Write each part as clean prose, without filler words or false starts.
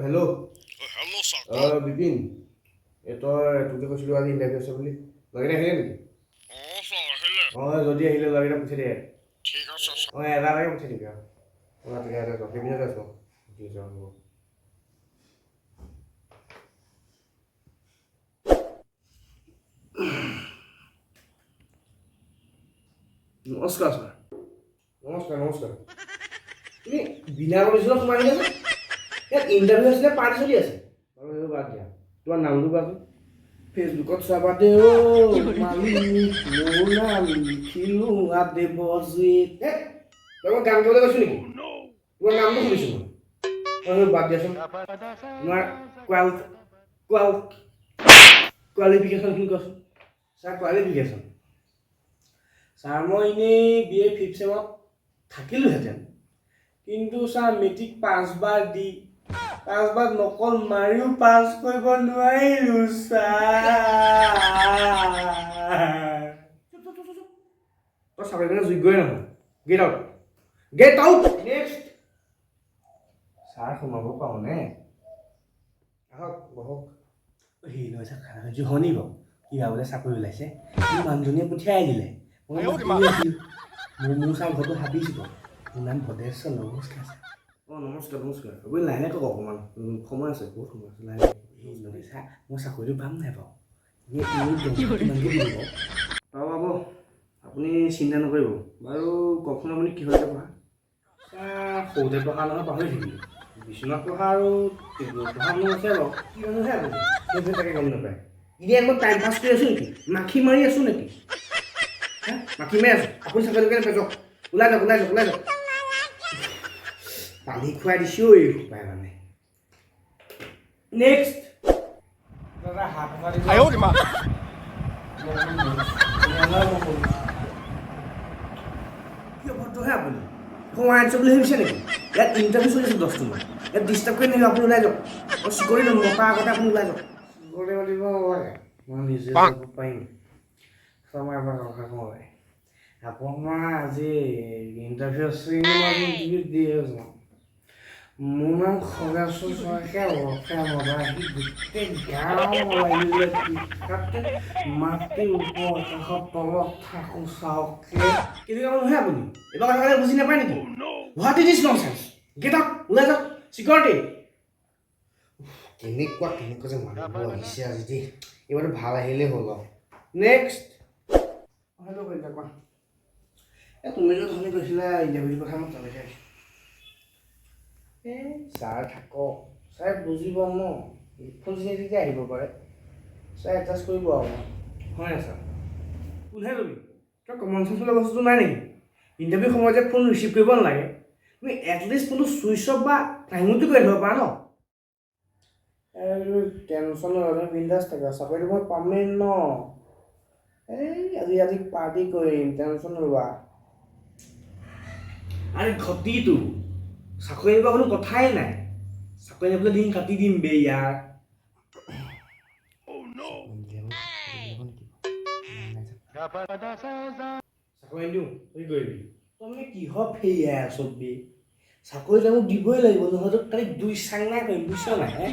Hello'. Hello' sir. অঁ বিপিন, এই তই তোক যে কৈছিলোঁ আজি ইণ্টাৰভিউ আছে বুলি, ল'ৰাকেইটা আহিলে নেকি? অঁ ছাৰ, আহিলে। অঁ, যদি আহিলে ল'ৰাকেইটা পঠিয়াই দে। ঠিক আছে ছাৰ। অঁ, এটা এটাকৈ পঠিয়াই দিবি আৰু। অঁ, ঠিক আছে, কেবিনতে আছোঁ। ঠিক আছে, হ'ব। নমস্কাৰ ছাৰ। নমস্কাৰ, নমস্কাৰ। তুমি বিনা কমিশ্যনত সোমাই আহিলা যে? ইয়াত ইণ্টাৰভিউ আছিলে, পাৰ্টি চলি আছে। বাৰু, সেইবোৰ বাদ দিয়া, তোমাৰ নামটো কোৱাচোন। ফেচবুকত চাবা দে অ' মালিনী, মোৰ নাম লিখিলো দেৱজিত। হে, তই মই গান গাবলৈ কৈছোঁ নেকি? তোমাৰ নামটো সুধিছোঁ মই। অ, সেইবোৰ বাদ দিয়াচোন, তোমাৰ কোৱালিফিকেশ্যনখিনি কোৱাচোন। ছাৰ, কোৱালিফিকেশ্যন, ছাৰ, মই এনেই বি এ ফিফ্থ চেমত থাকিলোহেঁতেন, কিন্তু ছাৰ, মেট্ৰিক পাঁচবাৰ দি পাঁচবাৰ নকল মাৰিও পাছ কৰিব নোৱাৰিলোঁ ছাৰ। চুপ, চুপ, চুপ, চুপ। তই চাকৰি কাৰণে যোগ্যই নহয়। Get out, get out, next. Sir, সোমাব পাৰোঁনে? আহক, বহক। হেৰি নহয় ছাৰ, খানা শুনি বাৰু কিবা বোলে চাকৰি ওলাইছে, মোৰ মানুহজনীয়ে পঠিয়াই দিলে। মই মাতি আছিলোঁ। মোৰ ছাৰ ঘৰটো ভাবিছোঁ বাৰু। মোৰ নাম ভদেশ্বৰ। নমস্কাৰ ছাৰ। অঁ, নমস্কাৰ, নমস্কাৰ। আপুনি লাহে লাহে কওক অকণমান, সময় আছে, বহুত সময় আছে, লাহে লাহে। হেৰি নহয় ছাৰ, মই চাকৰিটো পাম নাই বাৰু? এনেই এনেই দৰমহা কিমানকৈ দিব বাৰু? পাব, পাব, আপুনি চিন্তা নকৰিব। বাৰু, কওকচোন, আপুনি কিহলৈকে পঢ়া? ছাৰ, সৰুতে পঢ়া নহয়, পাহৰি থাকিলোঁ। বিচনাত পঢ়া আৰু টেবুলত পঢ়া মানুহ আছে বাৰু। কি মানুহে আপুনি সেইটো তাকে গম নাপায়। এনেই মই টাইম পাছ কৰি আছোঁ নেকি? মাখি মাৰি আছোঁ নেকি? হা, মাখি মাৰি আছোঁ? আপুনি চাকৰি দোকান যাওক, ওলাই যাওক, ওলাই যাওক, ওলাই যাওক। পানী খুৱাই দিছোঁ ঐ সোপাই মানে। নেক্সট। দাদা, হাত এটা দিব। কি অভদ্ৰহে আপুনি! সোমাই আনিছে বুলি ভাবিছে নেকি? ইয়াত ইণ্টাৰভিউ চলি আছে 10 মান, ইয়াত ডিষ্টাৰ্ব কৰি নাহিব। আপুনি ওলাই যাওক। মই চিকৰি নমতাৰ আগতে আপুনি ওলাই যাওক। চিকৰি মাতিব নালাগে, মই নিজে যাব পাৰিম। চ, মই এবাৰ কথা কওঁ, আপোনাৰ আজি ইণ্টাৰভিউ আছে, কিন্তু মই আজি ইণ্টাৰভিউ দিয়ে যাওঁ। মোৰ নাম খগেশ্বৰ শইকীয়া ওৰফে মদাহী। গোটেই গাঁও লাগিলে তাতে মাটিৰ ওপৰ আকাশৰ তলত থাকোঁ চাওকে। কেনেকুৱা মানুহে আপুনি? এইবাৰ কথা ক'লে বুজি নাপায় নেকি? What is this nonsense? Get out, ওলাই যাওক। চিকিউৰিটি। কেনেকুৱা কেনেকুৱা যে মানুহবোৰ আহিছে আজি দেই! এইবাৰতো ভাল আহিলেই হ'ল আৰু। নেক্সট। হেল্ল' কলিতা, কোৱা। এই তুমি যে অথনি কৈছিলা ইণ্টাৰভিউৰ কথা, মই তালৈকে আহিছোঁ। এই ছাৰ থাকক, ছাৰে বুজিব ন। ফোন যেতিয়া আহিব পাৰে, ছাৰ এডজাষ্ট কৰিব আৰু। হয় নাই ছাৰ? কোনহে তুমি? তই কমন চেঞ্চ বোলা বস্তুটো নাই নেকি? ইণ্টাৰভিউ সময়ত যে ফোন ৰিচিভ কৰিব নালাগে, তুমি এটলিষ্ট ফোনটো ছুইচ অফ বা টাইমতো কৰি থ'ব পাৰা ন? এই টেনশ্যন নল'বা, তুমি বিন্দাছ থাকা। চাকৰিটো মই পামেই ন। এই আজি আজি পাৰ্টি কৰিম, টেনশ্যন নল'বা। আৰে ঘটিটো, চাকৰি নোপোৱা কোনো কথাই নাই। চাকৰি নাপালে দিন কাটি দিম বে ইয়াৰ। চাকৰি নিদিওঁ, তই কি কৰিবি? তই মানে কিহৰ ফেৰিয়াই আছ বে? চাকৰি তই মোক দিবই লাগিব, নহ'লে তোক কালি দুই চাংনা কৰিম, বুজিছ নাই হে?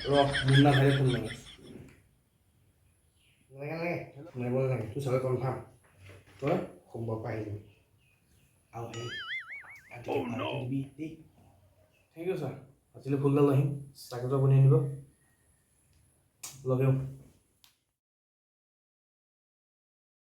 ৰ, মুন্না ভাইলে ফোন মাৰি আছে। নালাগে, নালাগে, মাৰিব নালাগে। তোৰ চাকৰি কনফাৰ্ম। তই সোমবাৰৰ পৰা আহি যাবি। আৰু হেৰি, ৰাতিকে ভালকৈ দিবি দেই। Thank U sir. আজিলৈ ফুলডাল আহিম, চাকৰিটো আপুনি আনিব। Love you.